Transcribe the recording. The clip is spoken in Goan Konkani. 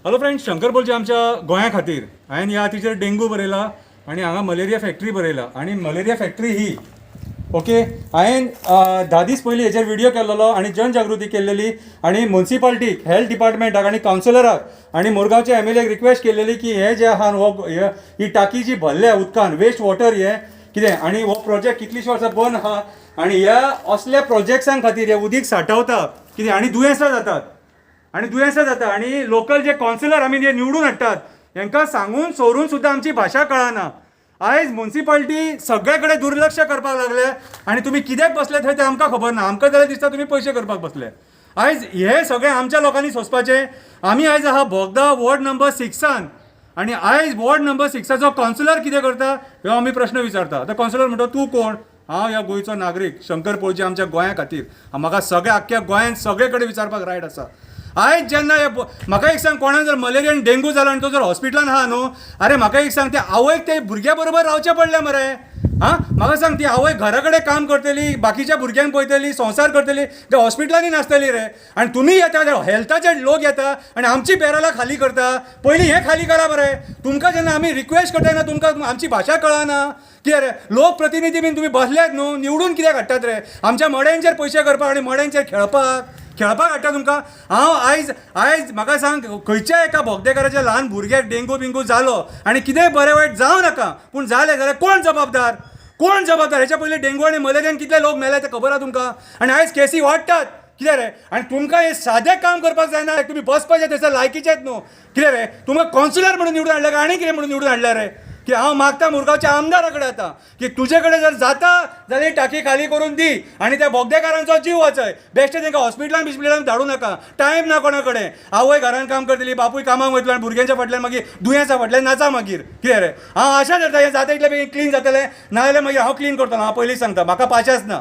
हॅलो फ्रेंड, शंकर पोळजी आमच्या गोंया खातीर हांवें ह्या हातीचेर डेंगू बरयला आनी हांगा मलेरिया फॅक्टरी बरयला आनी मलेरिया फॅक्टरी ही ओके. हांवें 10 दीस पयलीं हेचेर व्हिडियो केल्लो आनी जनजागृती केल्लेली आनी मुन्सिपाल्टीक, हेल्थ डिपार्टमेंटाक आनी कावन्सिलराक आनी मुरगांवच्या एमएलएक रिक्वेस्ट केल्लेली की हे जे आहा हो ही टाकी जी भरल्या उदकान, वेस्ट वॉटर हे कितें आनी हो प्रोजेक्ट कितलींशीं वर्सां बंद आहा आनी ह्या असल्या प्रोजेक्ट्सां खातीर हे उदीक सांठवता कितें आनी दुयेंसां जातात आनी दुयेंसां जाता. आनी लोकल जे कावन्सिलर आमी जे निवडून हाडटात, हेंकां सांगून सोरून सुद्दां आमची भाशा कळना. आयज मुन्सिपाल्टी सगळे कडेन दुर्लक्ष करपाक लागले आनी तुमी कित्याक बसले थंय तें आमकां खबर ना. आमकां जाल्यार दिसता तुमी पयशे करपाक बसले. आयज हे सगळें आमच्या लोकांनी सोंसपाचें. आमी आयज आहा बोगदा वॉर्ड नंबर 6 आनी आयज वॉर्ड नंबर 6 चो कावन्सिलर कितें करता हो आमी प्रश्न विचारता. आतां कावन्सिलर म्हणटा, तूं कोण? हांव ह्या गोंयचो नागरीक शंकर पोळजी. आमच्या गोंया खातीर म्हाका सगळ्या आख्ख्या गोंयांत सगळे कडेन विचारपाक रायट आसा. आयज जेन्ना हे म्हाका एक सांग, कोणाक जर मलेरिया आनी डेंगू जालो आनी तो जर हॉस्पिटलान आहा न्हू, अरे म्हाका एक सांग, ते आवयक ते भुरग्या बरोबर रावचें पडलें मरे. आं, म्हाका सांग, ती आवय घरा कडेन काम करतली, बाकीच्या भुरग्यांक पळयतली, संवसार करतली, ते हॉस्पिटलांनी नासतली रे. आनी तुमी येता, हेल्थाचे लोक येता आनी आमची बॅरलां खाली करता. पयलीं हें खाली करा मरे. तुमकां जेन्ना आमी रिक्वेस्ट करता तेन्ना तुमकां आमची भाशा कळना कितें रे? लोकप्रतिनिधी बीन तुमी बसल्यात न्हू, निवडून कित्याक हाडटात रे? आमच्या मड्यांचेर पयशे करपाक आनी मड्यांचेर खेळपाक खेळपाक हाडटा तुमकां. हांव आयज आयज म्हाका सांग, खंयच्या एका बोगदेकाराच्या ल्हान भुरग्याक डेंगू बिंगू जालो आनी कितेंय बरें वायट जावं नाका, पूण जालें जाल्यार कोण जबाबदार? कोण जबाबदार? हेच्या पयलीं डेंगू आनी मलेरियान कितले लोक मेले ते खबर आहा तुमकां. आनी आयज केसी वाडटात कितें रे? आनी तुमकां हें सादें काम करपाक जायना? तुमी बसपाचें थंयसर लायकीचेच न्हू. कितें रे, तुमकां कावन्सिलर म्हणून निवडून हाडले काय आनी कितें म्हणून निवडून हाडले रे? की हांव मागता मुरगांवच्या आमदारा कडेन आतां की तुजे कडेन जर जाता जाल्यार ही टाकी खाली करून दी आनी त्या बोगदेकारांचो जीव वाचय. बेश्टे तांकां हॉस्पिटलान बिस्पिटलान धाडूं नाका. टायम ना कोणा कडेन. आवय घरान काम करतली, बापूय कामाक वयतलो आनी भुरग्यांच्या फाटल्यान मागीर दुयेंसा फाटल्यान नाचा मागीर. कितें रे? हांव आशा धरता, हें जाता इतलें बेगीन क्लीन जातलें, नाजाल्यार मागीर हांव क्लीन करतलो. हांव पयलींच सांगता, म्हाका पाशांस ना.